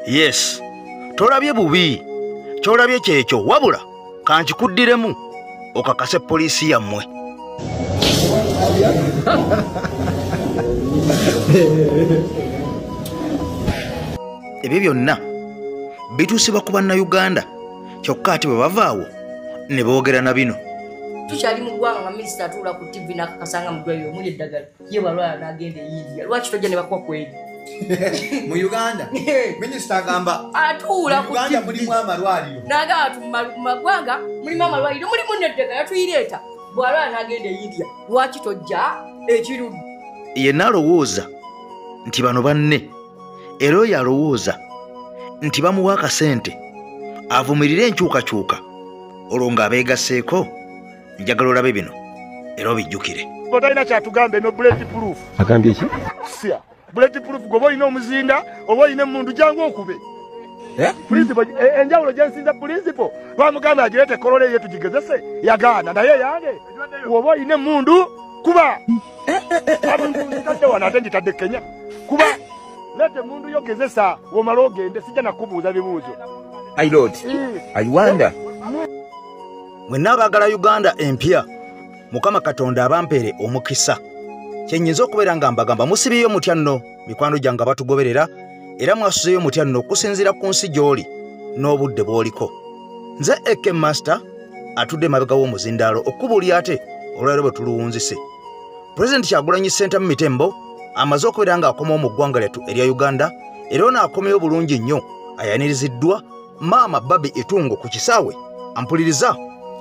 Yes, tolabye bubi, kyolabye kyekyo, wabula kankikuddiremu okakase poliisi yammwe. Ebyo byonna bituusibwa ku bannayuganda, kyokka ate bwe bavaawo ne boogera na bino. Tukyali mu ggwanga nga minisita atuula ku TV n'akakasanga mu ddwaliro omuli eddagala, ye bw'alwala n'agenda e India. Lwaki tojja ne bakuwa ku eri? Mu Uganda minisita agamba atuula ku Uganda mulimu amalwaliro, n'agamba mu maggwanga mulimu amalwaliro, mulimu n'eddagala tuyireeta. Bw'alwala n'agenda e India, lwaki tojja ekirudde? Yenna alowooza nti bano banne, era oyo alowooza nti bamuwa akasente avumirire enkyukakyuka, olwo ng'abeegasseeko. Njagala olabe bino era obijjukire. Talina kyatugamba eno bullet proof. Agambye ki? Sia. Bullet proof goba olina omuzinda oba olina emmundu jangu okube. Principal enjawulo gye nsinza principal bamugamba agireete kolole ye tugigezese, yagaana, naye yange oba olina emmundu kuba. Ntadde wano ate ngitadde Kenya. Kuba leeta emmundu yo gezesa womala ogende, sijja nakubuuza bibuuzo. I Lord, I wonder. Mwenna abaagala Uganda empya, Mukama Katonda abampeere omukisa. Kye nnyinza okubeera nga mbagamba, musibiyo mutya nno mikwano gyange abatugoberera, era mwasuzeeyo mutya nno okusinziira ku nsi gy'oli n'obudde bw'oliko. Nze AK Master atudde emabega w'omuzindaalo okubuulya ate olwaleero bwe tuluwunzise. Pulezidenti Kyagulanyi Ssentamu Mitembo amaze okubeera ng'akomawo mu ggwanga lyattu erya Uganda, era ono akomyewo bulungi nnyo, ayaniriziddwa Maama Babi Itungo ku kisaawe ampuliriza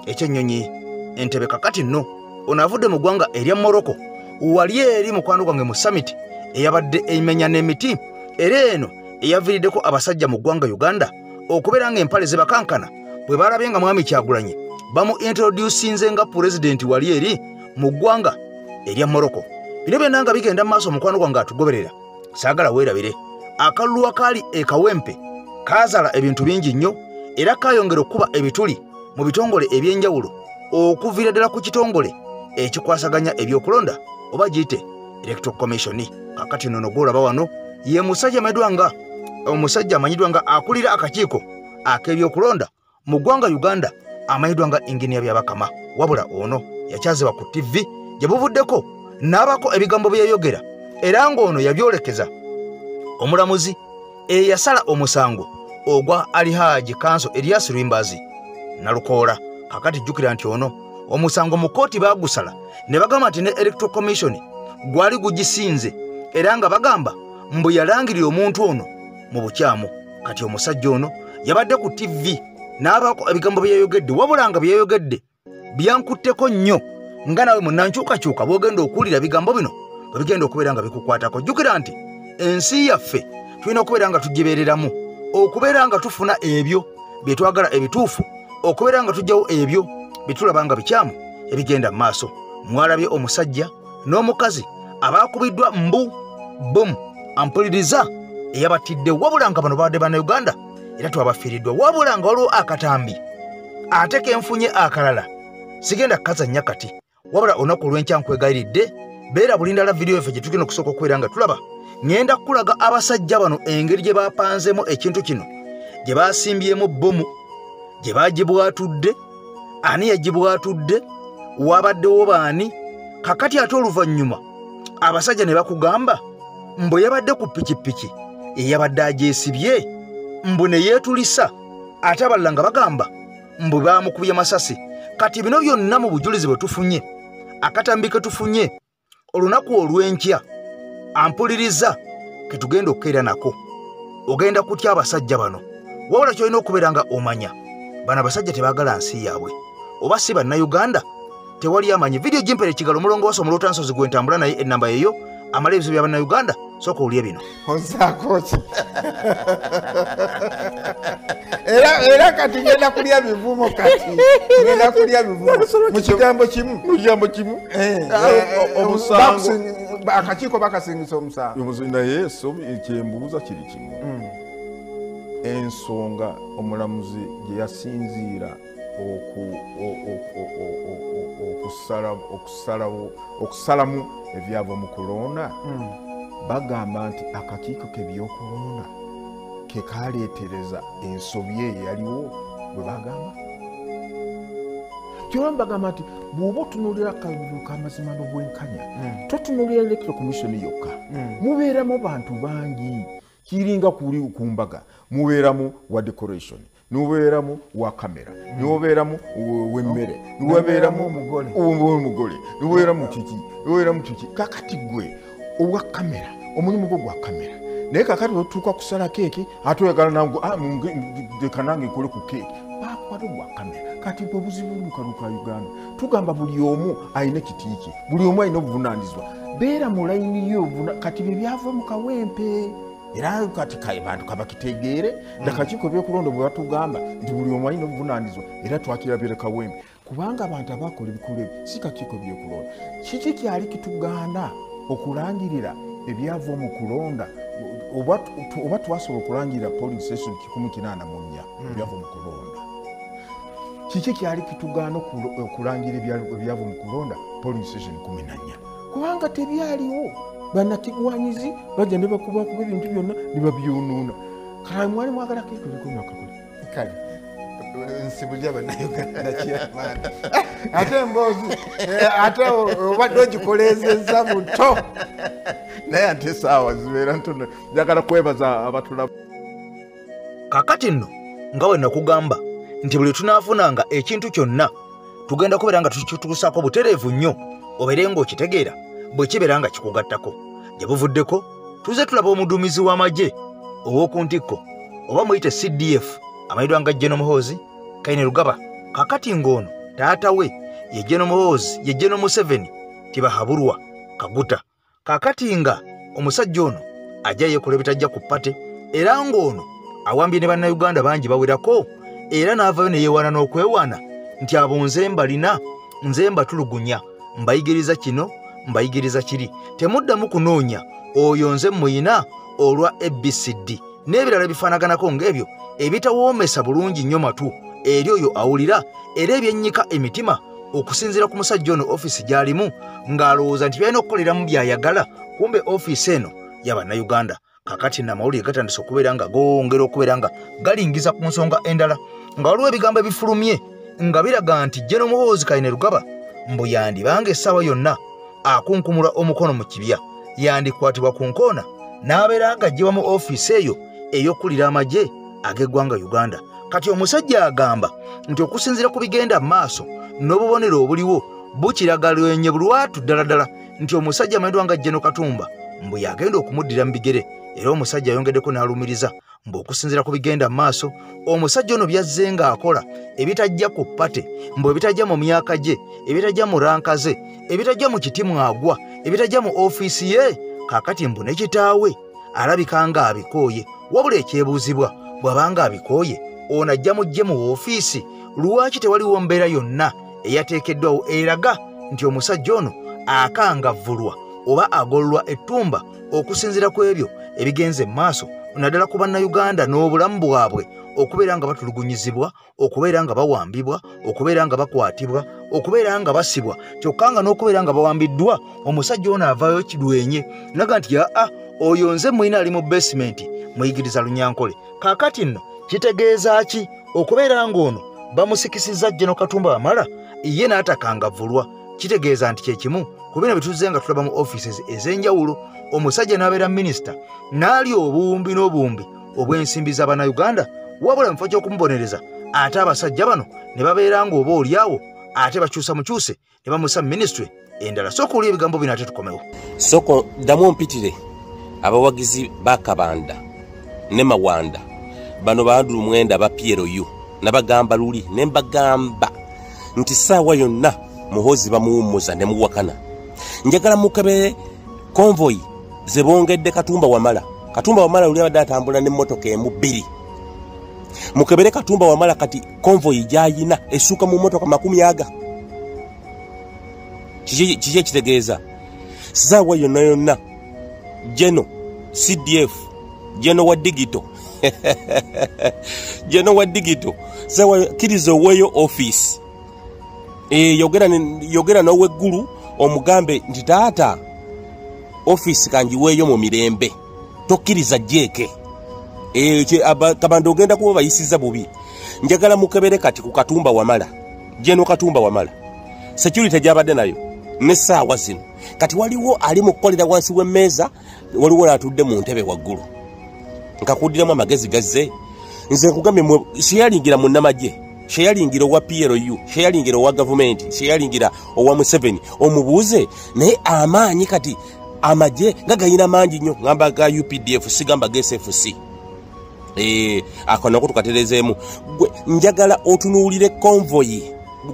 ekyennyonyi Entebbe. Kakati nno ono avudde mu ggwanga erya Morocco, wali eri mukwano gwange mu summit eyabadde emenya n'emiti, era eno eyaviiriddeko abasajja mu ggwanga Uganda okubeera ng'empale zibakankana bwe balabye nga Mwami Kyagulanyi bamu introducinze nga pulezidenti wali eri mu ggwanga erya Morocco. Bino byonna nga bigenda mu maaso, mukwano gwange atugoberera, saagala weerabire akalulu akaali e Kawempe kaazaala ebintu bingi nnyo, era kaayongera okukuba ebituli mu bitongole ebyenjawulo, okuviira ddala ku kitongole ekikwasaganya ebyokulonda oba giyite Electoral Commission. Kakati nno gw'olaba wano ye musajja amanyiddwa nga omusajja amanyiddwa nga akulira akakiiko ak'ebyokulonda mu ggwanga Uganda, amanyiddwa nga Inginiya Byabakama. Wabula ono yakyazibwa ku TV gye buvuddeko n'abako ebigambo bye yayogera, era ng'ono yabyolekeza omulamuzi eyasala omusango ogwa Alhaji Kanso Erias Lwimbazi Nalukoola. Kakati jjukira nti ono omusango mu kkooti baagusala ne bagamba nti ne Electoral Commission gwali gugisinze, era nga bagamba mbu yalangirira omuntu ono mu bukyamu. Kati omusajja ono yabadde ku TV n'abaako ebigambo bye yayogedde, wabula nga bye yayogedde byankutteko nnyo, nga nawe munnankyukakyuka bw'ogenda okuwulira bigambo bino bwe bigenda okubeera nga bikukwatako. Jjukira nti ensi yaffe tulina okubeera nga tugibeereramu, okubeera nga tufuna ebyo bye twagala ebituufu, okubeera nga tuggyawo ebyo bye tulaba nga bikyamu ebigenda mu maaso. Mwalabye omusajja n'omukazi abaakubiddwa mbu bomu ampuliriza eyabatidde, wabula nga bano babadde bannayuganda era twabafiiriddwa. Wabula nga waliwo akatambi ate kenfunye akalala, sigenda kukazannya kati, wabula olunaku olw'enkya nkwegayiridde beera bulindala vidiyo yaffe gye tugenda okusooka okubeera nga tulaba. Ŋŋenda kukulaga abasajja bano engeri gye bapanzeemu ekintu kino, gye basimbyemu bbomu, gye bagibwatudde, ani yagibwatudde, wabaddewo baani. Kakati ate oluvannyuma abasajja ne bakugamba mbu yabadde ku pikipiki eyabadde agyesibye, mbu ne yeetulisa, ate abalala nga bagamba mbu baamukubye masasi. Kati bino byonna mu bujulizi bwe tufunye, akatambi ke tufunye olunaku olw'enkya ampuliriza ke tugenda okukeera nako, ogenda kutya abasajja bano. Wabula ky'olina okubeera nga omanya, bano abasajja tebaagala nsi yaabwe, oba si bannayuganda, tewali amanyi. Vidiyo gimpere ekigalo omulongo wasa omuloota nsozi gwe ntambula naye ennamba yeyo amala ebizibu bya bannayuganda. Sooka owulye bino. Ozaako ki? Era kati ngenda kulya bivumo, kati ngenda kulya bivumo mu kigambo kimu. Mu kigambo kimu. Omusango akakiiko bakasingisa omusango. Naye so kyembuuza kiri kimu, ensonga omulamuzi gye yasinziira okusalamu ebyava mu kulonda, bagamba nti akakiiko k'ebyokulonda ke kaleetereza ensobi eyaliwo. Bwe bagamba kyolaba, bagamba nti bw'oba otunuulira akalulu k'amazima n'obwenkanya, totunuulira Electoral Commission yokka, mubeeramu bantu bangi. Kiringa kuli ku mbaga, mubeeramu wa decoration, nubeeramu wa kamera, nubeeramu w'emmere, nubeeramu omugole, nubeeramu kiki, nubeeramu kiki. Kakati gwe owa kamera, omulimu gwo gwa kamera, naye kakati otuuka kusala keeki, ate oyagala nange leka nange nkole ku keeki, bakwata gwa kamera. Kati bwe buzibu mu kalulu ka Uganda, tugamba buli omu alina ekiti kye, buli omu alina obuvunaanyizibwa, beera mu layini yo. Kati bye byava mu Kawempe, era kati bantu kabakitegeere nakakiiko ebyokulonda bwe batugamba nti buli omu alina obuvunaanyizibwa, era twakirabire Kawempe, kubanga abantu abakola ebikolwa ebyo si kakiiko byokulonda. Kiki kyali kitugaana okulangirira ebyava mu kulonda? Oba twasobola okulangirira polling station 184 ebyava mu kulonda, kiki kyali kitugaana okulangira ebyava mu kulonda polling station 14? Kubanga tebyaliwo. Bannakigwanyizi bajja ne bakubakuba ebintu byonna ne babyonoona. Kale mwali mwagala keekolekona. Kale nsibulya Bannayuganda kyamaani, ate emboozi ate obadde ogikolezezza buto, naye ate esaawa zibeera ntono. Njagala kwebaza abatulaba. Kakati nno nga bwe nakugamba nti buli tunaafunanga ekintu kyonna tugenda kubeera nga tukituusaako butereevu nnyo, obeere ng'okitegeera bwe kibeera nga kikugattako. Gye buvuddeko tuze tulaba omuduumizi w'amagye ow'oku ntikko, oba muyite CDF, amanyiddwa nga General Muhoozi Kainerugaba. Kakati ng'ono taata we ye General Muhoozi, ye General Museveni Tibahaburwa Kaguta. Kakati nga omusajja ono ajja yeekola ebitajja ku ppate, era ng'ono awambye ne Bannayuganda bangi bawerako, era n'avaayo ne yeewaana n'okwewaana nti abo nze mbalina, nze mbatulugunya, mbayigiriza kino, mbayigiriza kiri, temuddamu kunoonya oyo nze muyina olwa ABCD n'ebirala bifaanaganako ng'ebyo ebitawoomesa bulungi nnyo matu eri oyo awulira, era ebyennyika emitima okusinziira ku musajja ono ofiisi gy'alimu ng'alowooza nti byalina okukoleramu by'ayagala, kumbe ofiisi eno ya Bannayuganda. Kakati n'amawulire gatandise okubeera nga gongera okubeera nga galingiza ku nsonga endala, nga waliwo ebigambo ebifulumye nga biraga nti General Muhoozi Kainerugaba mbu yandibanga essaawa yonna akunkumula omukono mu kibya, yandikwatibwa ku nkoona n'abeera ng'aggyibwa mu ofiisi eyo ey'okulira amagye ag'eggwanga Uganda. Kati omusajja agamba nti okusinziira ku bigenda mu maaso n'obubonero obuliwo bukiraga lwenye bulwatu ddala ddala nti omusajja amanyiddwa nga General Katumba mbu yagenda okumuddira mu bigere. Era omusajja ayongeddeko n'alumiriza mbu okusinziira ku bigenda mu maaso omusajja ono byazze ng'akola ebitajja ku ppate, mbu ebitajja mu myaka gye, ebitajja mu ranka ze, ebitajja mu kiti mwagwa, ebitajja mu ofiisi ye, kaakati mbu ne kitaawe alabika ng'abikooye. Wabula ekyebuuzibwa, bw'abanga abikooye ono ajja mujje mu ofiisi, lwaki tewaliwo mbeera yonna eyateekeddwawo eraga nti omusajja ono akangavvulwa oba agololwa ettumba okusinziira ku ebyo ebigenze mu maaso, naddala ku Bannayuganda n'obulamu bwabwe okubeera nga batulugunyizibwa, okubeera nga bawambibwa, okubeera nga bakwatibwa, okubeera nga basibwa, kyokka nga n'okubeera nga bawambiddwa omusajja ono avaayo kidwenye naga nti aa oyo nze mwina ali mu basement muyigiriza Lunyankole. Kaakati nno kitegeeza ki okubeera ng'ono bamusikisizza General Katumba Wamala ye n'atakangavvulwa? Kitegeeza nti kye kimu ku bino bye tuzze nga tulaba mu offices ez'enjawulo, omusajja n'abeera minisita n'alya obuwumbi n'obuwumbi obw'ensimbi z'Abannayuganda, wabula mu kifo ky'okumubonereza ate abasajja bano ne babeera ng'oba oliawo ate bakyusa mukyuse ne bamusa minisitule endala. Sooka oli ebigambo bino ate tukomewo. Soko ddamu mpitire abawagizi ba Kabanda ne Mawanda bano ba Andrew Mwenda ba PLU, nabagamba luli ne mbagamba nti ssaawa yonna Muhoozi bamuwummuza ne muwakana. Njagala mukebere convoy ze bongedde Katumba Wamala. Katumba Wamala luli abadde atambula n'emmotoka emu bbiri. Mukebere Katumba Wamala kati convoy gy'ayina essuka mu mmotoka 20. Kiki ekitegeeza? Ssaawa yonna yonna Geno CDF, Geno wa digito Geno wa digito, ssaawa kkiriza oweeyo ofiisi. Yogera n'oweggulu omugambe nti taata ofiisi kangiweeyo mu mirembe, tokkiriza jeeke. Kabanda ogenda kuba bayisiza bubi. Njagala mukebere kati ku Katumba Wamala, General Katumba Wamala, security gy'abadde nayo n'essaawa zino. Kati waliwo ali mu kukolera wansi w'emmeeza, waliwo atudde mu ntebe waggulu. Nkakuddiramu amagezi gazze. Nze nkugambye sheyalingira munnamagye, sheyalingira owa PLU, sheyalingira owa gavumenti, sheyalingira owa Museveni, omubuuze. Naye amaanyi kati amagye nga gayina mangi nnyo, ngamba ga UPDF, sigamba ga SFC. Ako nako tukaterezeemu. Gwe njagala otunuulire konvoyi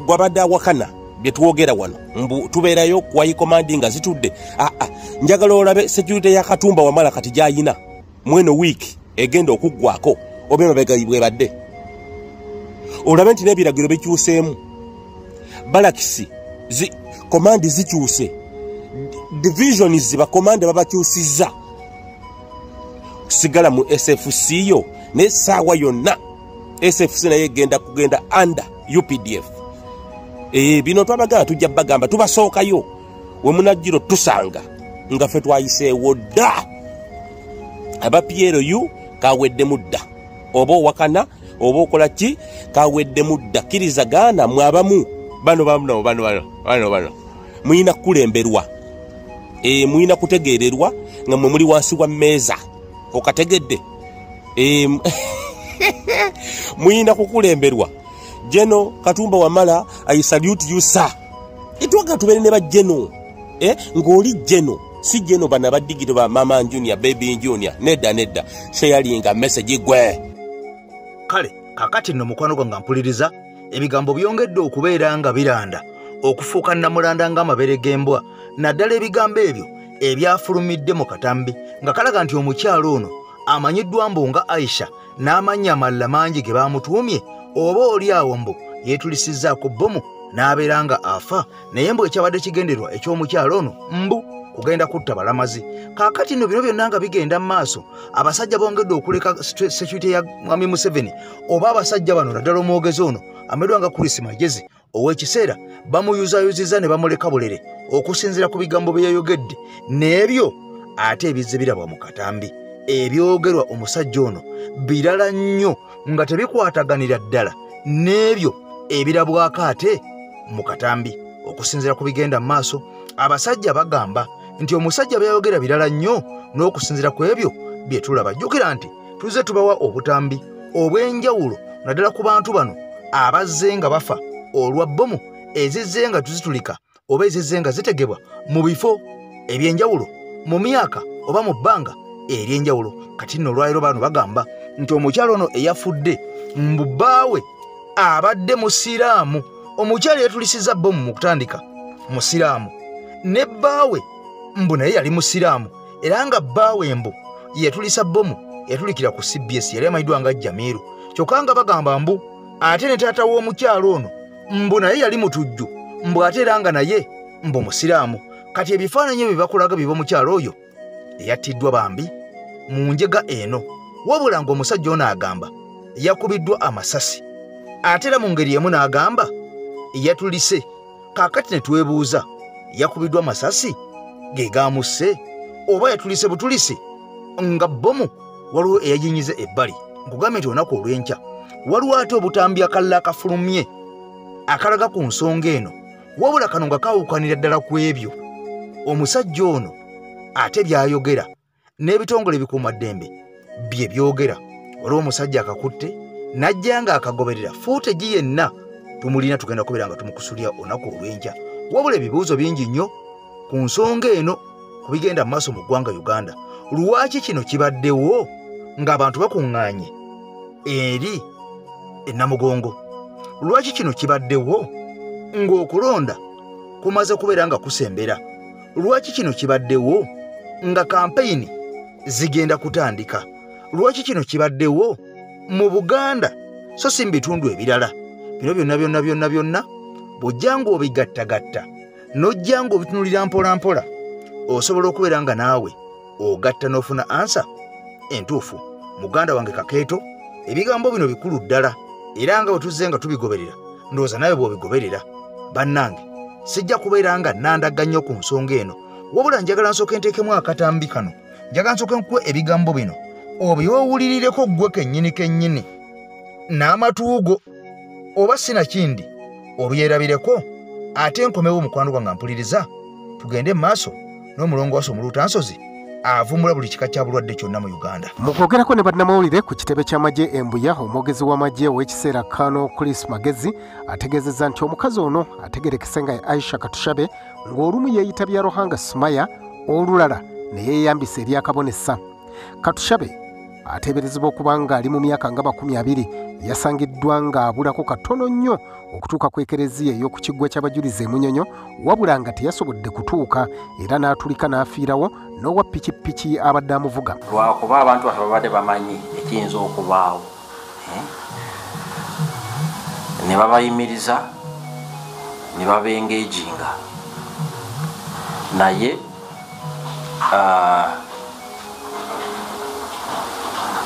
gwabadde awakana bye twogera wano, mbu tubeerayo ku high command nga zitudde. Njagala olabe security ya Katumba Wamala kati gy'ayina mweno wiiki egenda okuggwako oba emabega bwebadde. Olabe nti n'ebiragiro bikyuseemu, balakisi komandi zikyuse, divisions bakomande babakyusizza. Sigala mu SFC yo n'essaawa yonna SFC naye egenda kugenda under UPDF. Bino twabagamba tujja bagamba tubasookayo, we munajjiro tusanga nga ffe twayiseewo dda. Aba PLU kaweddemu dda, oba owakana oba okola ki, kaweddemu dda. Kkiriza gaana mwe abamu bano bano bano bano bano muyina kukulemberwa, muyina kutegeererwa nga mwe muli wansi wa mmeeza. Okategedde? Muyina kukulemberwa. General Katumba Wamala, I salute you sir. Itwaga tubeere ne ba General. Ng'oli General, si General bana ba digital ba mama junior, baby junior, nedda nedda. Sharinga message gwe. Kale kakati nno mukwano gwange mpuliriza ebigambo byongedde okubeera nga biranda okufuuka nnamulanda ng'amabere g'embwa, naddala ebigambo ebyo ebyafulumidde mu katambi nga kalaga nti omukyalo ono amanyiddwa mbu nga Aisha n'amannya amalala mangi ge baamutuumye, oba oli awo mbu yeetulisizzaako bbomu n'abeera nga afa. Naye mbu ekyabadde kigenderwa eky'omukyalo ono mbu kugenda kutta balamazi. Kaakati nno bino byonna nga bigenda mu maaso, abasajja bongedde okuleka security ya Mwami Museveni oba abasajja bano naddala omwogezi ono ameddwa nga Chris Magezi ow'ekiseera bamuyuzayuzizza ne bamuleka bulere okusinziira ku bigambo bye yayogedde n'ebyo ate ebizze birabwa mu katambi. Ebyogerwa omusajja ono birala nnyo nga tebikwataganira ddala n'ebyo ebirabwako ate mu katambi. Okusinziira ku bigenda mu maaso, abasajja bagamba nti omusajja byayogera birala nnyo n'okusinziira ku ebyo bye tulaba. Jjukira nti tuzze tubawa obutambi obw'enjawulo naddala ku bantu bano abazze nga bafa olwa bbomu ezizze nga tuzitulika oba ezizze nga zitegebwa mu bifo eby'enjawulo mu myaka oba mu bbanga ery'enjawulo. Kati nno olwaleero bano bagamba nti omukyalo ono eyafudde mbu bbaawe abadde musiraamu. Omukyalo yetulisiza bbomu mu kutandika musiraamu, ne bbaawe mbu naye yali musiraamu, era nga bbaawe mbu yetulisa bbomu yatulikira ku CBS, yali amanyiddwa nga Jamiru. Kyokka nga bagamba mbu ate ne taata w'omukyalo ono mbu naye yali mutujju, mbu ate era nga naye mbu musiraamu. Kati ebifaananyi ebyo bakulaga biba omukyalo oyo eyattiddwa bambi mu njega eno. Wabula ng'omusajja ono agamba yakubiddwa amasasi, ate era mu ngeri emu n'agamba yatulise. Kaakati ne twebuuza, yakubiddwa amasasi ge gaamusse oba yatulise butulisi nga bbomu waliwo eyajinyize ebbali? Nkugambye nti olunaku olw'enkya waliwo ate obutambi akalala akafulumye akalaga ku nsonga eno, wabula kano nga kaawukanira ddala ku ebyo omusajja ono ate by'ayogera n'ebitongole ebikuumaddembe bye byogera. Waliwo omusajja akakutte n'ajja nga akagoberera fuuteji yenna tumulina, tugenda kubeera nga tumukusulira olunaku olw'enkya. Wabula ebibuuzo bingi nnyo ku nsonga eno ku bigenda mu maaso mu ggwanga Uganda. Lwaki kino kibaddewo ng'abantu bakuŋŋaanye eri e Namugongo? Lwaki kino kibaddewo ng'okulonda kumaze kubeera nga kusembera? Lwaki kino kibaddewo nga kampeyini zigenda kutandika? Lwaki kino kibaddewo mu Buganda so si mu bitundu ebirala? Bino byonna byonna byonna byonna bw'ojja ng'obigattagatta n'ojja ng'obitunulira mpola mpola, osobola okubeera nga naawe ogatta n'ofuna ansa entuufu. Muganda wange Kakeeto, ebigambo bino bikulu ddala, era nga bwe tuzze nga tubigoberera, ndowooza naawe bw'obigoberera. Bannange, sijja kubeera nga nandaga nnyo ku nsonga eno, wabula njagala nsooke nteekemu akatambi kano, njagala nsooke nkuwe ebigambo bino obyowulirireko ggwe kennyini kennyini n'amatu go, oba sinakindi obyerabireko, ate nkomewo mukwano gwange mpuliriza, tugende mu maaso n'omulongo wase Omuluutansozi avumbula buli kika kya bulwadde kyonna mu Uganda. Mu kwogerako ne bannamawulire ku kitebe ky'amagye e Mbuya, omwogezi w'amagye ow'ekiseera Colonel Chris Magezi ategeezezza nti omukazi ono ategerekese nga Aisha Katushabe ng'olumu yeeyita Byaruhanga Sumaya, olulala ne yeeyambisa eryakabonesa. Katushabe ateeberezebwa okuba ng'ali mu myaka nga 20, yasangiddwa ng'abulako katono nnyo okutuuka ku ekereziya ey'oku kiggwa ky'abajulizi e Munyonyo, wabula nga teyasobodde kutuuka era n'atulika n'afiirawo n'owa pikipiki abadde amuvuga. Lwakuba abantu baffe babadde bamanyi ekiyinza okubaawo, ne babayimiriza ne babengeejinga, naye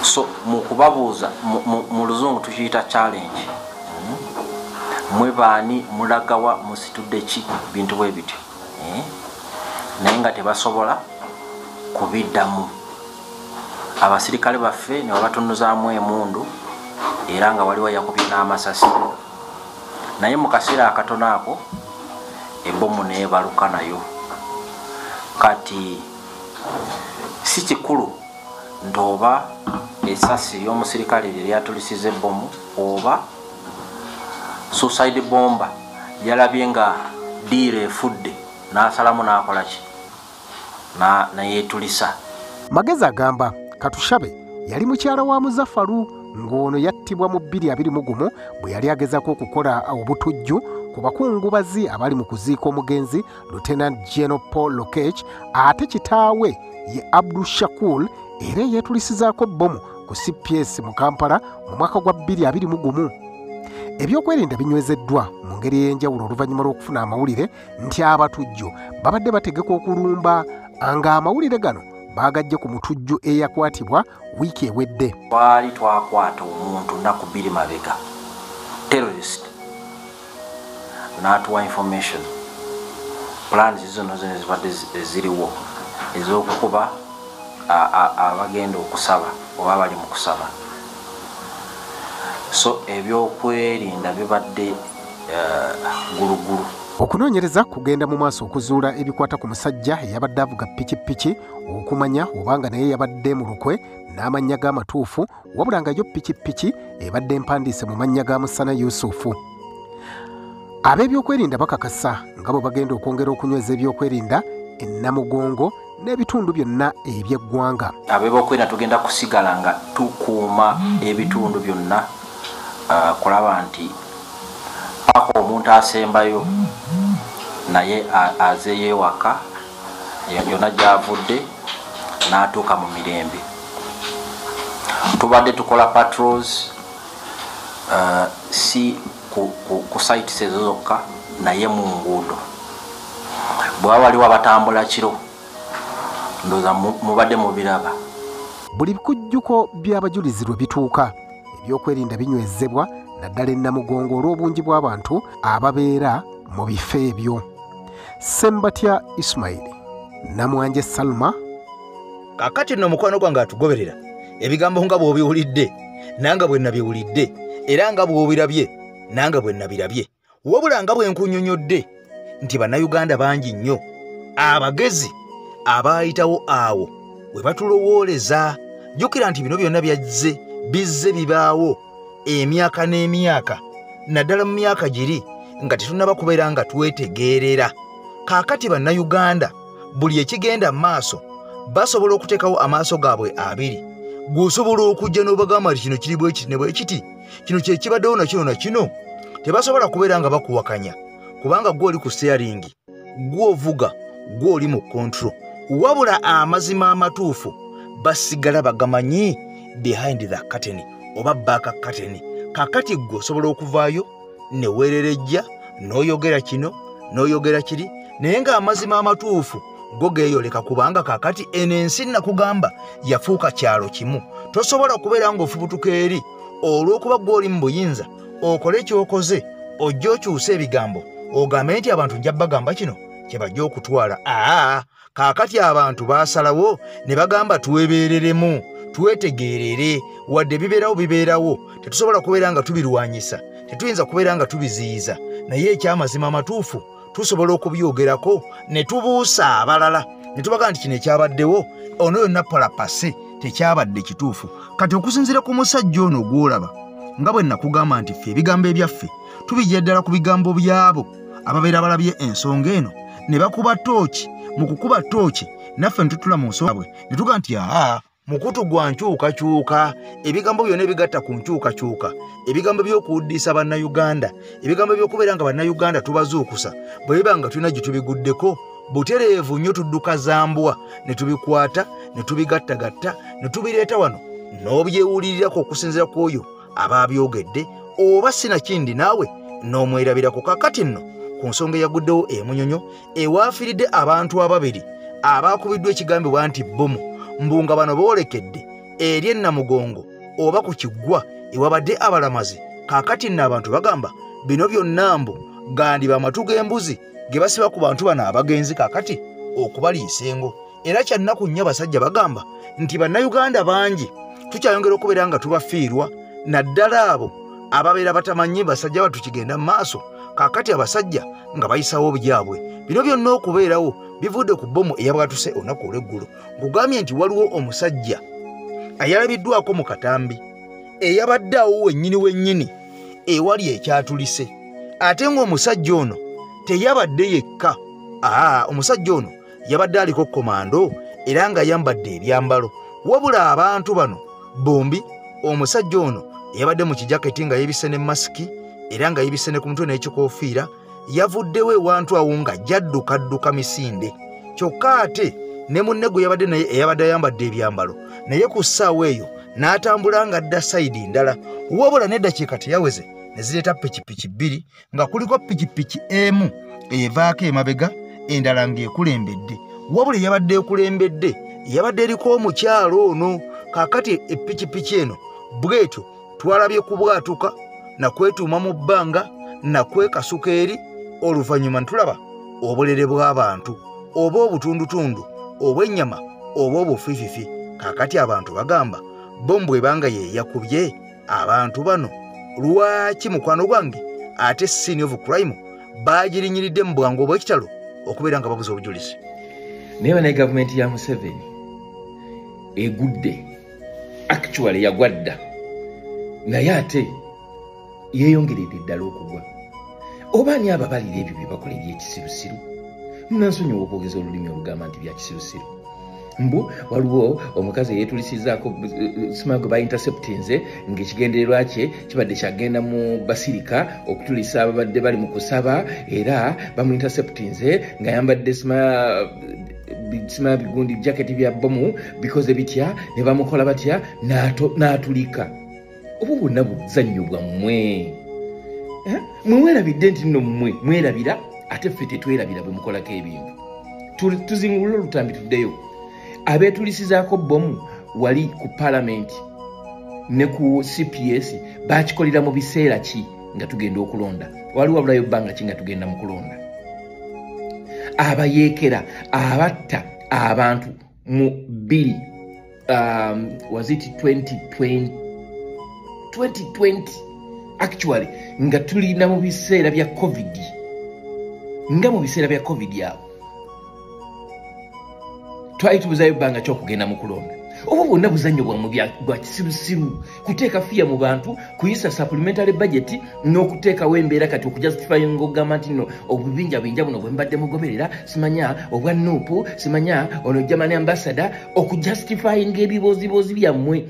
so mu kubabuuza mu luzungu tukiyita challenge, mwe baani, mulagawa, musitudde ki, bintu bwe bityo, naye nga tebasobola kubiddamu. Abasirikale baffe ne babatunuzaamu emundu era nga waliwo yakubye n'amasasi, naye mu kaseera akatono ako ebbomu neebaluka nayo. Kati si kikulu nti oba esasi y'omusirikale lye lyatulisiza ebbomu oba suicide bomba yalabye nga diira efudde n'asalamu n'akola ki nayeetulisa. Magezi agamba Katushabe yali mukyala wa Muzafaru ng'ono yattibwa mu 2021 bwe yali agezaako okukola obutujju ku bakungubazi abali mu kuziika omugenzi Lieutenant General Paul Lokech, ate kitaawe ye Abdul Shakur era yeetulisizaako bbomu ku CPS mu Kampala mu mwaka gwa 2021. Ebyokwerinda binywezeddwa mu ngeri ey'enjawulo oluvannyuma lw'okufuna amawulire nti abatujju babadde bategeka okulumba, ng'amawulire gano baagajje ku mutujju eyakwatibwa wiiki ewedde. Twali twakwata omuntu nnaku 2 mabega, terrorist, n'atuwa information, plans zonna zonna zibadde ziriwo ez'okukuba abagenda okusaba oba abali mu kusaba. So ebyokwerinda bibadde gulugulu. Okunoonyereza kugenda mu maaso okuzuula ebikwata ku musajja eyabadde avuga pikipiki okumanya obanga naye yabadde mu lukwe n'amannya g'amatuufu, wabula nga yo pikipiki ebadde empandiise mu mannya ga Musana Yusufu. Ab'ebyokwerinda bakakasa nga bwe bagenda okwongera okunyweza ebyokwerinda e Namugongo n'ebitundu byonna eby'eggwanga. Ab'ebyokwerinda tugenda kusigala nga tukuuma ebitundu byonna, kulaba nti paka omuntu asembayo naye azeeyo ewaka yonna gy'avudde n'atuuka mu mirembe. Tubadde tukola patrols si ku sites ezo zokka, naye mu nguudo. Bwe waliwo abatambula kiro, ndowooza mubadde mubiraba. Buli bikujjuko by'abajulizi lwe bituuka, ebyokwerinda binywezebwa naddala e Namugongo olw'obungi bw'abantu ababeera mu bifo ebyo. Sembatya Ismail, Namwanje Salma. Kaakati nno mukwano gwange atugoberera, ebigambo nga bw'obiwulidde nanga bwe nabiwulidde, era nga bw'obirabye nanga bwe nabirabye, wabula nga bwe nkunnyonnyodde nti Bannayuganda bangi nnyo abagezi abaayitawo awo we batulowooleza. Jjukira nti bino byonna byazze bizze bibaawo emyaka n'emyaka, naddala mu myaka giri nga tetunnaba kubeera nga twetegeerera. Kaakati Bannayuganda buli ekigenda mu maaso basobola okuteekawo amaaso gaabwe abiri. Gw'osobola okujja n'obagamba nti kino kiri bwe kiti ne bwe kiti, kino kye kibaddewo na kino na kino, tebasobola kubeera nga bakuwakanya, kubanga ggwe oli ku steering, ggwe ovuga, ggwe oli mu control. Wabula amazima amatuufu basigala bagamanyi behind the curtain oba back curtain. Kaakati ggwe osobola okuvaayo ne weererejja n'oyogera kino n'oyogera kiri, naye ng'amazima amatuufu go geeyoleka, kubanga kaakati eno ensi nakugamba yafuuka kyalo kimu. Tosobola kubeera ng'ofubutuka eri olw'okuba ggwe oli mu buyinza, okole ky'okoze, ojje okyuse ebigambo Ogambe nti abantu nja bagamba kino kye bajja okutwala. Kaakati abantu baasalawo ne bagamba twebeereremu, twetegeerere, wadde bibeerawo bibeerawo, tetusobola kubeera nga tubirwanyisa, tetuyinza kubeera nga tubiziyiza, naye ekyamazima amatuufu tusobola okubyogerako ne tubuusa abalala ne tubaga nti kino ekyabaddewo ono yonna palapase tekyabadde kituufu. Kati okusinziira ku musajja ono gw'olaba, nga bwe nakugamba nti ffe ebigambo ebyaffe tubijja ddala ku bigambo byabo ababeera balabye ensonga eno ne bakuba ttooki. Mu kukuba ttooki naffe ne tutula mu nsonga bwe ne tuga nti mukutu gwa nkyukakyuka, ebigambo byonna ebigatta ku nkyukakyuka, ebigambo by'okuwuddisa Bannayuganda, ebigambo by'okubeera nga Bannayuganda tubazuukusa, bwe biba nga tulina gye tubiguddeko butereevu nnyo tudduka zambwa ne tubikwata ne tubigattagatta ne tubireeta wano n'obyewulirirako okusinziira ku oyo abaabyogedde, oba sinakindi naawe n'omwerabirako. Kaakati nno ku nsonga eyaguddewo emunyonyo ewaafiiridde abantu ababiri abaakubiddwa ekigambibwa nti bbomu, mbu nga bano boolekedde eri Ennamugongo oba ku kiggwa ewabadde abalamazi. Kaakati nno abantu bagamba bino byonna mbu gandiba amatu g'embuzi ge basiba ku bantu bano abagenzi kaakati okubaliisa engo. Era kyannaku nnyo abasajja bagamba nti Bannayuganda bangi tukyayongera okubeera nga tubafiirwa, naddala abo ababeera batamanyi basajja batukigenda mu maaso. Kaakati abasajja nga bayisawo byabwe. Bino byonna okubeerawo bivudde ku bbomu eyabwatuse olunaku olw'eggulo. Nkugambye nti waliwo omusajja ayalabiddwako mu katambi eyabadde awo wennyini wennyini ewali ekyatulise, ate ng'omusajja ono teyabadde yekka. Omusajja ono yabadde aliko komando era nga yambadde ebyambalo. Wabula abantu bano bombi, omusajja ono eyabadde mu kijaketi nga yeebisse ne masiki era nga yeebisse ne ku mutwe n'ekikoofiira, yavuddewo ewantu awo nga jaddukadduka misinde. Kyokka ate ne munne gwe yabadde naye eyabadde ayambadde ebyambalo naye ku ssaawa eyo n'atambula ng'adda sayidi ndala. Wabula n'eddakiika teyaweze ne zireeta pikipiki bbiri nga kuliko pikipiki emu evaako emabega endala ng'ekulembedde. Wabula eyabadde ekulembedde yabadde eriko omukyalo ono. Kaakati epikipiki eno bw'etyo twalabye kubwatuka nakwetuuma mu bbanga nakwekasuka eri, oluvannyuma ntulaba obulere bw'abantu oba obutundutundu obw'ennyama oba obufiififi. Kaakati abantu bagamba bombu ebanga ye yakubye abantu bano, lwaki mukwano gwange ate scene of crime bagirinyiridde mu bwangu obw'ekitalo okubeera nga babuza obujulizi. Naye banaye gavumenti ya Museveni egudde, actually yagwa dda, naye ate yeeyongeredde ddala okugwa. Oba ani ababalira ebyo bye bakola ebyekisirusiru? Munansonyiwa okwogeza olulimi olugamba nti bya kisirusiru. Mbu waliwo omukazi eyeetulisizaako sima gwe bainterceptinze ng'ekigendererwa kye kibadde kyagenda mu basirika okutulisa ababadde bali mu kusaba, era bamuinterceptinze ng'ayambadde sima bigundi jaketi bya bbomu bikoze bitya ne bamukola batya n'atulika. Obwo bwonna buzannyo bwammwe. Mwe mwerabidde nti nno mmwe mwerabira, ate ffe tetwerabira bwe mukolako ebintu. Tuzingulule olutambi tuddeyo. Abeetulisizaako bbomu wali ku palamenti ne ku CPS bakikolera mu biseera ki nga tugenda okulonda? Waliwo wabulayo bbanga ki nga tugenda mu kulonda? Abayeekera abatta abantu mu 2 was it 2020 actually nga tulina mu biseera bya COVID, nga mu biseera bya COVID awo twali tubuzayo bbanga ky'okugenda mu kulonda. Obwo bwonna buzannyo bwammwe bwa kisirusiru, kuteeka fiya mu bantu, kuyisa supplementary budget n'okuteekawo embeera kati okujustifyinga okugamba nti nno obubinja bwinja buno bwe mbadde mugoberera, simanya obwa NUP, simanya ono German ambassador, okujustifyinga ebibooziboozi byammwe.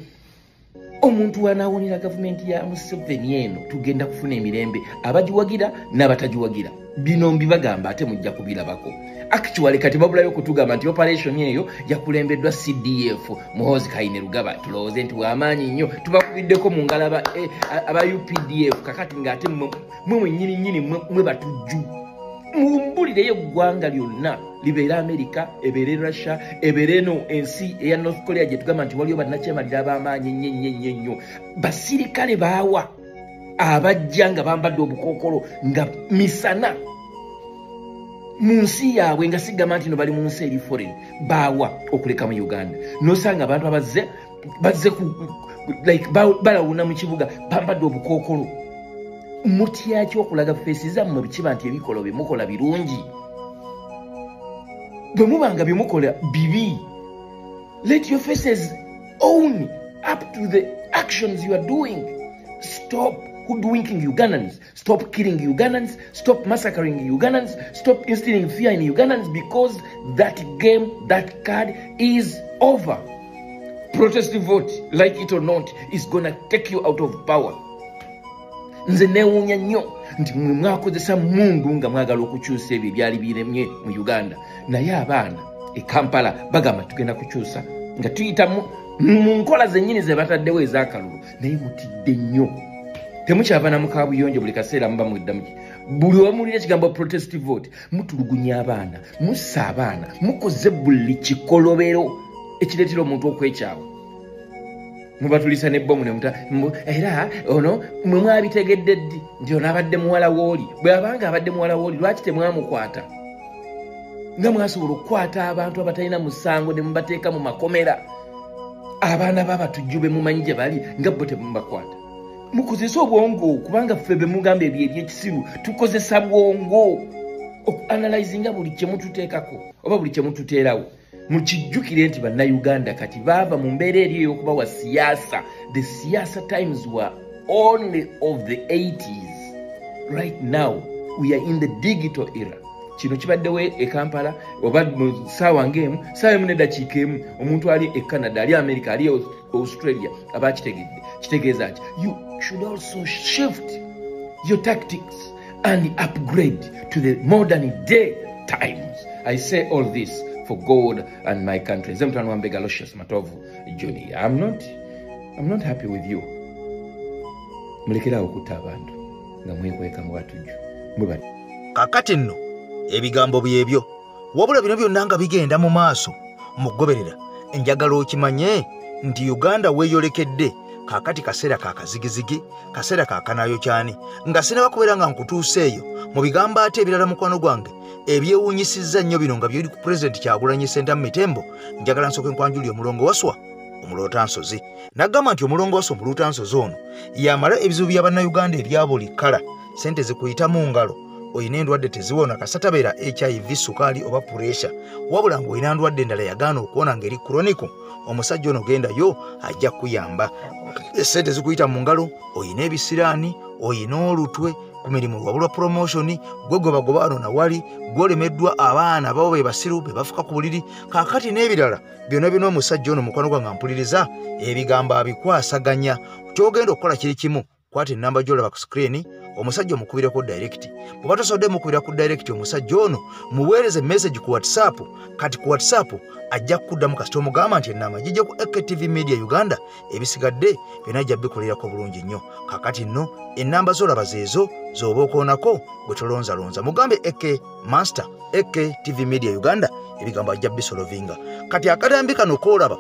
Omuntu wanaawonera gavumenti ya Museveni eno tugenda kufuna emirembe, abagiwagira n'abatagiwagira. Bino mbibagamba ate mujja kubirabako. Actually kati babulayo okutugamba nti operation eyo yakulembeddwa CDF Muhoozi Kainerugaba, tulowooze nti w'amaanyi nnyo, tubakubiddeko mu ngalo aba UPDF. Kakati ng'ate mmwe mwennyini nnyini mwe batujju. Mumbulireyo eggwanga lyonna, libeere Amerika, ebeere Russia, ebeere eno ensi eya North Korea gye tugamba nti waliyo bannakyemalira ab'amaanyi ennyo ennyo ennyo nnyo. Basirikale baawa abajja nga bambadde obukookolo nga misana Mu nsi yaabwe, nga sigamba nti no bali mu nsi eri foreign, baawa okuleka mu Uganda. Nosanga abantu abazze bazze ku like balawuna mu kibuga bambadde obukookolo. Mutyaki okulaga face zammwe bikiba nti ebikolwa bye mukola birungi? Bwe mubanga bye mukola bibi, let your faces own up to the actions you are doing. Stop hoodwinking Ugandans. Stop killing Ugandans. Stop massacring Ugandans. Stop instilling fear in Ugandans, because that game, that card is over. Protest vote, like it or not, is gonna take you out of power. Nze neewuunya nnyo nti mwe mwakozesa mundu nga mwagala okukyusa ebyo ebyali biremye mu Uganda, naye abaana e Kampala bagamba tugenda kukyusa nga tuyita mu nkola zennyini ze bataddewo ez'akalulu. Naye mutidde nnyo, temukyava na mukabuyonjo, buli kaseera muba mudda muki. Buli wamuwulira ekigambo protest vote, mutulugunya abaana, mussa abaana, mukoze buli kikolobero ekireetera omuntu okwekyawa. Mubatulisa n'ebbomu ne muta era ono mwe mwabitegedde ddi nti ono abadde muwala wooli? Bwe abanga abadde muwala wooli, lwaki temwamukwata? Nga mwasobola okukwata abantu abatalina musango ne mubateeka mu makomera, abaana b'abatujju be mumanyi gye bali nga bo temubakwata. Mukozese obwongo, kubanga ffe be mugamba ebyo ebyekisiru tukozesa bwongo okuanalyzinga buli kyemututeekako oba buli kyemututeerawo. Mukijjukire nti bannayuganda kati baava mu mbeera eri ey'okubawa siyaasa. The siyaasa times were only of the 80s. Right now we are in the digital era. Kino kibaddewo e Kampala oba mu ssaawa ng'emu, ssaawa emu n'eddakiika emu, omuntu ali e Canada, ali America, ali Australia aba akitegedde. Kitegeeza ki? You should also shift your tactics and upgrade to the modern day times. I say all this for God and my country. Nze mutabani wa Mbega Aloysius Matovu Junior. I'm not happy with you. Mulekerawo okutta abantu nga mwekweka mu batujju. Mwebale. Kakati nno ebigambo byebyo, wabula bino byonna nga bigenda mu maaso mugoberera, njagala okimanye nti Uganda weeyolekedde kaakati kaseera ka kazigizigi, kaseera ka kanaayokyani. Nga sinaba kubeera nga nkutuusa eyo mu bigambo ate ebirala, mukwano gwange, ebyewuunyisizza nnyo bino nga byeri ku Pulezidenti Kyagulanyi Ssentamu Mitembo, njagala nsooke nkwanjulire omulongo Waswa omulootansozi. N'agamba nti omulongo Waswa omulootansozi ono yamala ebizibu bya bannayuganda ebya buli kkala. Ssente zikuyita mu ngalo, oyina endwadde teziwona, kasita tabeera HIV, sukaali oba puresha, wabula ng'olina ndwadde endala yagaana okuwona ng'eri chronic, omusajja ono gendayo ajja kukuyamba. Essente zikuyita mu ngalo, oyina ebisiraani, oyina olutwe, ku mirimu wabulwa promotion, gwe gwebagoba wano nawali, gwolemeddwa, abaana babo be basiru be bafuka ku buliri, kaakati n'ebirala byonna byonna. Omusajja ono, mukwano gwange mpuliriza, ebigambo abikwasaganya. Kyogenda okukola kiri kimu: kwata enamba gy'olaba ku screen, omusajja omukubireko direct. Bw'oba tosobodde mukubira ku direct, omusajja ono muweereze message ku WhatsApp. Kati ku WhatsApp ajja kukuddamu kasita omugamba nti enamba gijja ku AKTV Media Uganda, ebisigadde byonna ajja bikolerako bulungi nnyo. Kakati nno ennamba z'olaba zeezo z'oba okoonako, gwe tolonzalonza, mugambe AK Master, AKTV Media Uganda, ebigambo ajja bisolovinga. Kati akatambi kano koolaba,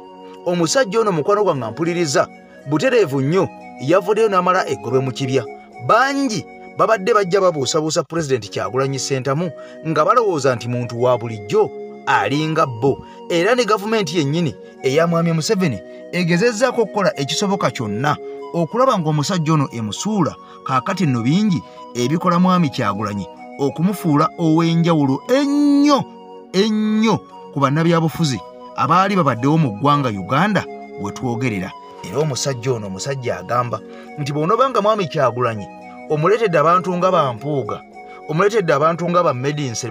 omusajja ono, mukwano gwange mpuliriza butereevu nnyo, yavuddeyo n'amala eggobe mu kibya. Bangi babadde bajja babuusabuusa Pulezidenti Kyagulanyi Ssentamu nga balowooza nti muntu wa bulijjo alinga bo, era ne gavumenti yennyini eya Mwami Museveni egezezzaako okukola ekisoboka kyonna okulaba ng'omusajja ono emusuula. Kaakati nno bingi ebikola Mwami Kyagulanyi okumufuula ow'enjawulo ennyo ennyo ku bannabyabufuzi abaali babaddewo mu ggwanga Uganda we twogerera. Era omusajja ono, omusajja agamba nti bw'onoobanga Mwami Kyagulanyi omuleetedde abantu nga Bampuuga, omuleetedde abantu nga ba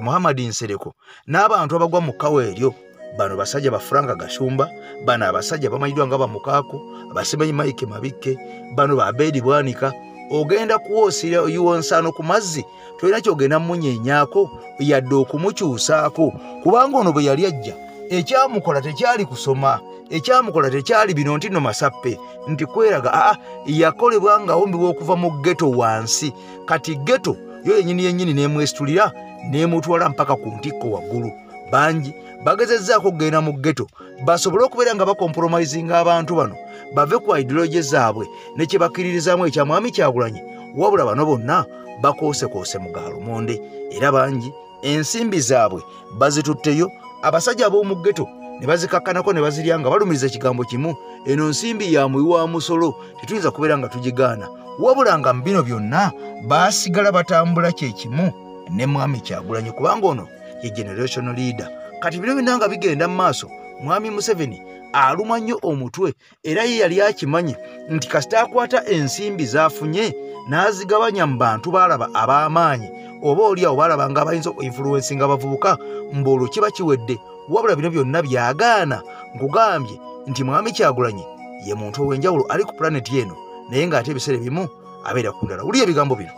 Muhammad Nsereko n'abantu abagwa mu kkawa eryo, bano basajja ba Frank Gashumba, bano abasajja bamanyiddwa nga Bamukaako, abasimanyi Mike Mabikke, bano ba Abedi Bwanika, ogenda kuwoosira oyiwa nsaano ku mazzi. Tolina kyogenda mumunyenyaako yadde okumukyusaako, kubanga ono bwe yali ajja ekyamukola tekyali kusoma, ekyamukola tekyali bino nti no masappe nti kweraga. Aa, yakolebwa ng'awumbibwa okuva mu ghetto wansi. Kati ghetto yo yennyini yennyini n'emwesitulira n'emutwala mpaka ku ntikko waggulu. Bangi bagezezzaako okugenda mu ghetto basobole okubeera nga bacompromisinga abantu bano bave ku ideology zaabwe ne kye bakkiririzaamu ekya Mwami Kyagulanyi, wabula bano bonna bakoosekoose mu gaalumonde. Era bangi Ensimbi zaabwe bazitutteyo, abasajja ab'omu ghetto ne bazikakkanako ne bazirya nga balumiriza ekigambo kimu, eno nsimbi ya muwi wa musolo, tetuyinza kubeera nga tugigaana. Wabula nga mu bino byonna baasigala batambula kye kimu ne Mwami Kyagulanyi, kubanga ono ye generational leader. Kati bino byonna nga bigenda mu maaso, Mwami Museveni aluma nnyo omutwe, era ye yali akimanyi nti kasita akwata ensimbi z'afunye n'azigabanya mu bantu baalaba ab'amaanyi, oba oli awo baalaba nga abayinza okuinfluensinga abavubuka, mbu olwo kiba kiwedde. Wabula bino byonna byagaana. Nkugambye nti Mwami Kyagulanyi ye muntu ow'enjawulo ali ku pulaneti eno, naye ng'ate ebiseera ebimu abeera ku ndala. Wulira ebigambo bino.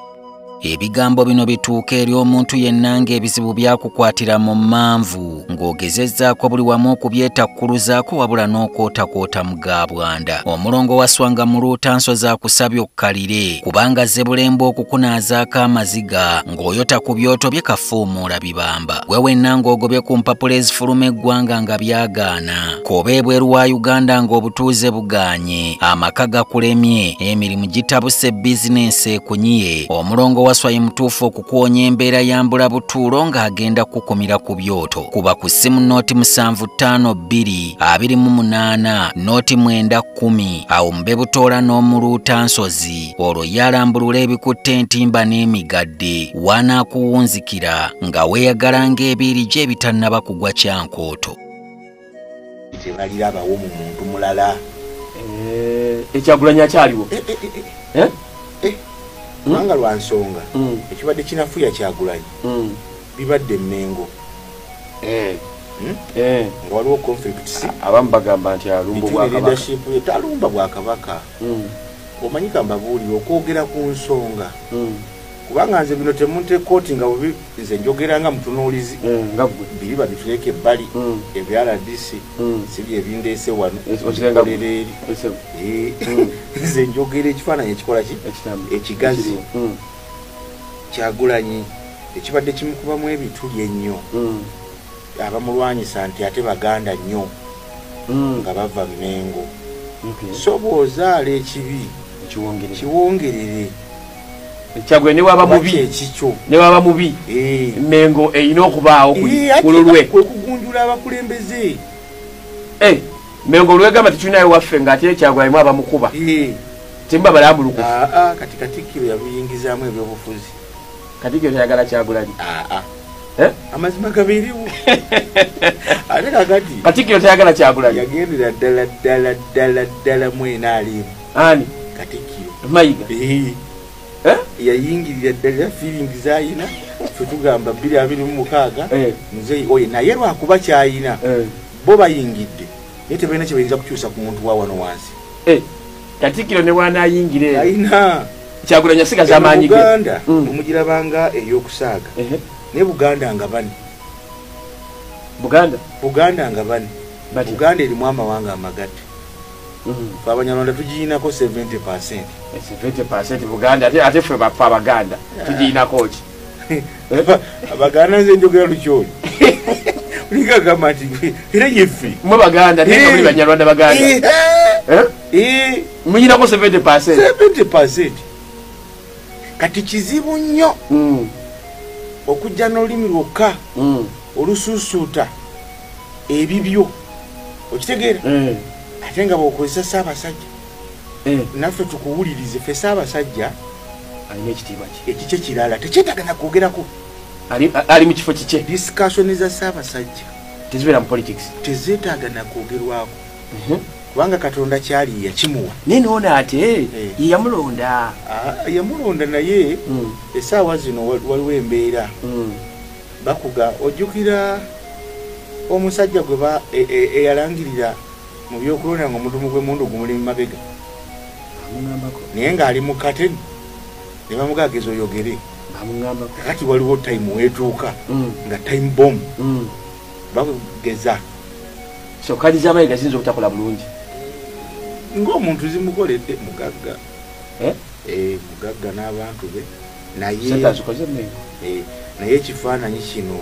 Ebigambo bino bituuka eri omuntu yenna ng'ebizibu byakukwatira mu mmanvu, ng'ogezezzaako buli wamu okubyetakkuluzaako wabula n'okwotakwota mu gaabwanda. Omulongo waswanga muluuta nsozi akusabye okkalire, kubanga zebulemba okukunaazaako amaziga ng'oyota ku byoto bye kafuumuula bibamba. Gwe wenna ng'ogobye ku mpapula ezifuluma eggwanga nga byagaana, k'oba ebweru wa Uganda ng'obutuuze bugaanye, amaka gakulemye, emirimu gitabuse, bizinensi ekunyiye. Omulongo waswa ye mutuufu okukuwonya embeera ya mbula butuulo ng'agenda kukumira ku byoto. Kuba ku ssimu noti 752 28 noti 910 awo mbe butoola n'omuluuta nsozi, olwo yalambulula ebikutte entimba n'emigadde, wanaakuwunzikira nga weeyagala ng'ebiiri gye ebitannaba kugwa kyankooto. Tebalirabawo mu muntu mulala. Ekyagulanyi akyaliwo. Kubanga lwa nsonga ekibadde kinafuya Kyagulanyi bibadde Mmengo, nga waliwo conflicts. Abamu bagamba nti alumba Bwakabaka, leadership talumba Bwakabaka. Omanyi kambabuulire okwogera ku nsonga, kubanga nze bino temuntekooti nga bubi, nze njogera nga mutunuulizi nga ggwe biri babituleke ebbali, ebya RDC si bye bindeese wano, okirenga eri. Nze njogera ekifaananyi ekikola ki ekigazi. Kyagulanyi ekibadde kimukubamu ebituli ennyo, abamulwanyisa nti ate baganda nnyo nga bava Mmengo. So bw'ozaala ekibi kiwongerere. Kyagulanyi ne waba mubi, ekikyo ne waba mubi, Mmengo erina okubaawo ku lulwe, kwe kugunjula abakulembeze. Mmengo olwegamba tetulinayo waffe ng'ate Kyagulanyi mu abamukuba temba balambulukufu. Kati Katikkiro yabiyingizaamu ebyobufuzi. Katikkiro tayagala Kyagulanyi. Amazima gabeerewo. Ate kakati Katikkiro tayagala Kyagulanyi, yagendera ddala ddala ddala ddala mwena alimu. Ani? Katikkiro Mayiga. Yayingirira ddala feeling z'ayina. Ffe tugamba 2026 muzeeyi oye, naye lwakuba kyayina bo bayingidde, naye tebalina kye bayinza kukyusa ku muntu wa wano wansi. Katikkiro ne bw'anaayingira ayina Kyagulanyi asigaza amaanyi ge. Buganda omugirabanga ey'okusaaga, naye Buganda nga bane. Buganda nga bane. Buganda erimu amawanga amagatte. Ffe Abanyarwanda tugiyinako 70%. 70% Buganda, ate ffe baffe Abaganda tugiyinako ki? Abaganda nze njogera Lukyoli. Olinga agamba nti era yeffe mwe Baganda, naye nga muli Banyarwanda Baganda. Muyinako 70%. 70%. Kati kizibu nnyo okujja n'olulimi lwokka olusuusuuta ebibyo, okitegeera? Ate nga bw'okozesa Ssaabasajja, naffe tukuwulirize. Ffe Ssaabasajja alina ekitiibwa kye, ekikye kirala tekyetaaga na kwogerako. Ali mu kifo kikye. Discussion za Ssaabasajja tezibeera mu politics, tezeetaaga na kwogerwako, kubanga Katonda kyali yakimuwa. Naye noono ate ye yamulonda. Yamulonda, naye essaawa zino waliwo embeera bakuga. Ojjukira omusajja gwe eyalangirira mu byokulonda nga omudumu gw'emmundu gumuli mu mabega, naye ng'ali mu kateni ne bamugageza oyogere. Kakati waliwo time weetuuka nga time bomb bakugeza. So kadi z'Amayiga ziyinza obutakola bulungi ng'omuntu zimukoledde mugagga. Mugagga n'abantu be, naye naye ekifaananyi kino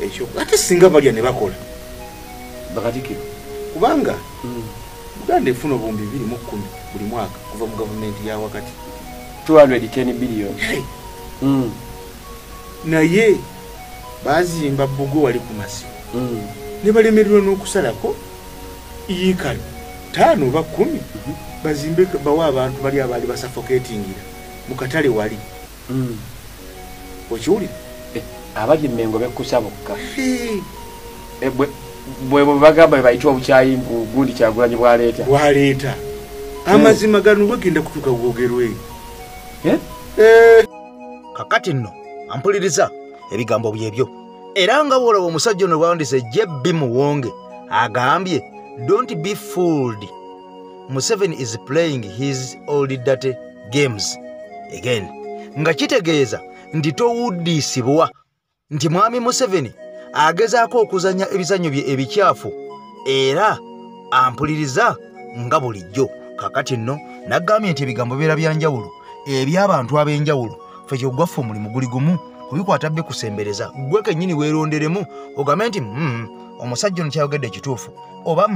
ekyo ate singa balya ne bakola Bakatikkiro, kubanga Buganda efuna obuwumbi 210 buli mwaka kuva mu gavumenti ya wakati. 210 billion. Naye bazimba bugo wali ku masimu. Ne balemererwa n'okusalako yiika 5 oba 10 bazimbe bawa abantu bali abali basuffocatingira mu katale wali. Okiwulira? Abali Mmengo bekkusa bokka. Bwe bagamba bayitwa obukyayi gundi Kyagulanyi bwaleeta. Bwaleeta. Amazima gano bagenda kutuuka bwogerwe. Kakati nno ampuliriza ebigambo byebyo. Era nga bw'olaba omusajja ono bw'awandiise JB Muwonge agambye don't be fooled. Museveni is playing his old dirty games again. Nga kitegeeza nti towuddisibwa nti mwami Museveni agezaako okuzannya ebizannyo bye ebikyafu era ampuliriza nga bulijjo. Kakati nno nagambye nti ebigambo bibeera bya njawulo eby'abantu ab'enjawulo. Ffe kyogwaffe omulimu guli gumu kubikwata bikusembereza ggwe kennyini weeronderemu ogambe nti omusajja ono kyayogedde kituufu oba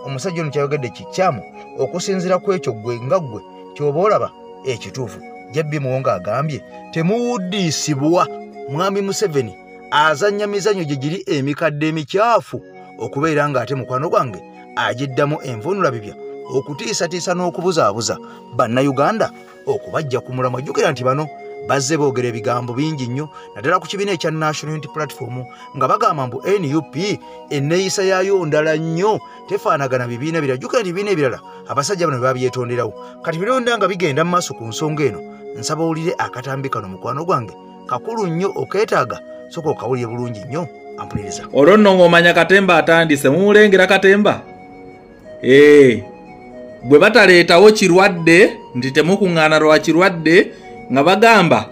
omusajja ono kyayogedde kikyamu okusinziira ku ekyo ggwe nga ggwe ky'oba olaba ekituufu. JB Muwonge agambye temuwuddisibwa mwami Museveni azannya mizannyo gye giri emikadde emikyafu okubeera ng'ate mukwano gwange agiddamu envunula bibya okutiisatiisa n'okubuzaabuza bannayuganda okubajja ku mulamwa. Jjukira nti bano bazze boogera ebigambo bingi nnyo naddala ku kibiina ekya National Unity Platform nga bagamba mbu NUP enneeyisa yaayo ndala nnyo tefaanagana bibiina birala. Jjukira nti ebibiina ebirala abasajja bano babyetonderawo. Kati bironda nga bigenda mu maaso ku nsonga eno, nsaba owulire akatambi kano mukwano gwange kakulu nnyo okeetaaga sooka okawulire bulungi nnyo ampuliriza. Olwo nno ng'omanya Katemba atandise, mumulengera Katemba? Bwe bataleetawo kirwadde nti temukuŋŋaana lwa kirwadde nga bagamba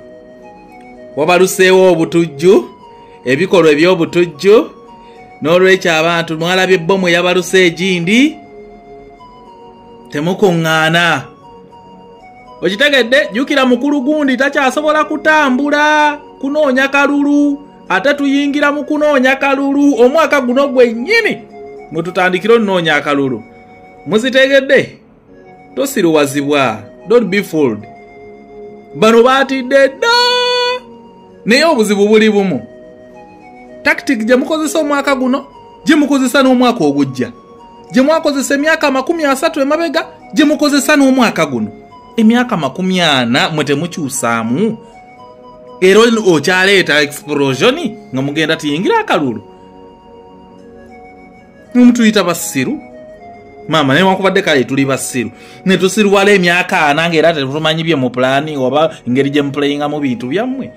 wabaluseewo obutujju, ebikolwa eby'obutujju, n'olwekyo abantu mwalabye bbomu eyabaluse egindi, temukuŋŋaana. Okitegedde? Jjukira mukulu gundi takyasobola kutambula kunoonya kalulu, ate tuyingira mu kunoonya kalulu omwaka guno gwennyini mwe tutandikira onoonya akalulu. Muzitegedde? Tosiruwazibwa, don't be fooled. Bano baatidde dda, naye obuzibu buli bumu. Tactic gye mukozesa omwaka guno gye mukozesa n'omwaka ogujja, gye mwakozesa emyaka 30 emabega gye mukozesa n'omwaka guno. Emyaka 40 mwe temukyusaamu, era okyaleeta explosion nga mugenda tiyingira akalulu. Mutuyita basiru. Mama newankubadde kale tuli basiru ne tusiruwala emyaka 40 ng'era tetumanyi bye mu pulaani oba engeri gye mupuleyingamu bintu byammwe.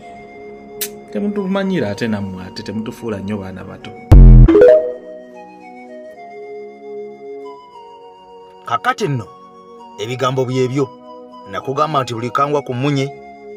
Temutumanyira ate nammwe, ate temutufuula nnyo baana bato. Kakati nno ebigambo byebyo nakugamba nti buli kangwa ku mmunye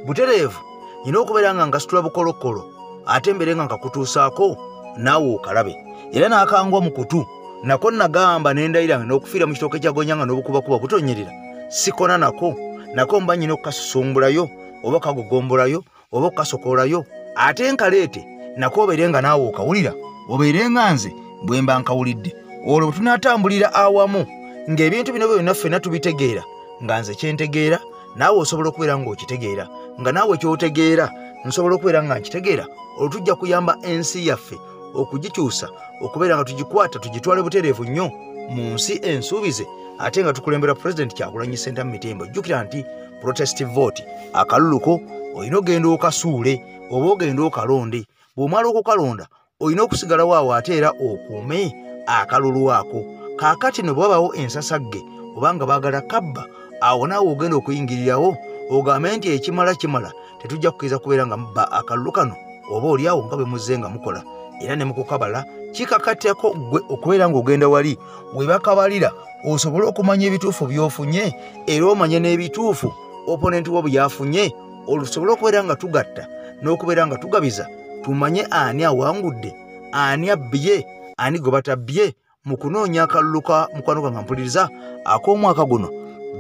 butereevu nina okubeera nga ngasitula bukolokolo ate mbeere nga nkakutuusaako naawe okalabe. Era n'akangwa mu kutu nako nagamba n'endayira n'okufiira mu kitooke kya gonya nga n'obukubakuba butonyerera sikona nako nako mba nnyina okukasusumbulayo oba kagogombolayo oba okukasokolayo ate nkaleete nako obeere nga naawe okawulira obeere nga nze bwe mba nkawulidde. Olwo bwe tunaatambulira awamu ng'ebintu bino byonna ffenna tubitegeera nga nze kyentegeera naawe osobola okubeera ng'okitegeera nga naawe ky'otegeera nsobola okubeera nga nkitegeera, olwo tujja kuyamba ensi yaffe okugikyusa okubeera nga tugikwata tugitwale butereevu nnyo mu nsi ensuubize ate nga tukulembera Pulezidenti Kyagulanyi Ssentamu Mitembo. Jjukira nti protest vote akaluluko olina ogenda okasuule oba ogenda okalonde. Bw'omala okukalonda olina okusigalawo awo ate era okuume akalulu ako. Kaakati ne bw'abawo ensasagge obanga baagala kabba, awo naawe ogenda okuyingirirawo ogambe nti ekimala kimala, tetujja kukkiriza kubeera nga mubba akalulu kano oba oli awo nga bwe muzze nga mukola. Era ne mukukabala kikakatako ggwe okubeera ng'ogenda wali we bakabalira osobole okumanya ebituufu by'ofunye era omanye n'ebituufu opponent wo byafunye, olusobole okubeera nga tugatta n'okubeera nga tugabiza tumanye ani awangudde, ani abbye, ani gwe batabbye mu kunoonya akalulu ka mukwano gwange mpuliriza ak'omwaka guno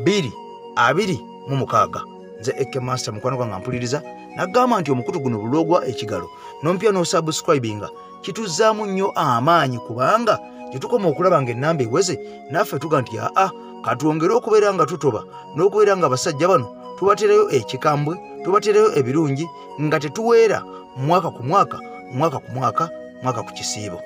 2026. Nze Eke Master mukwano gwange mpuliriza nagamba nti omukutu guno bulogwa ekigalo nompya n'osubscribinga kituzzaamu nnyo amaanyi kubanga gye tukoma okulaba ng'ennamba eweze naffe tuga nti aa katwongere okubeera nga tutoba n'okubeera nga abasajja bano tubatereyo ekikambwe, tubatereyo ebirungi nga tetuweera Mwaka ku mwaka, mwaka ku mwaka, mwaka ku kisiibo.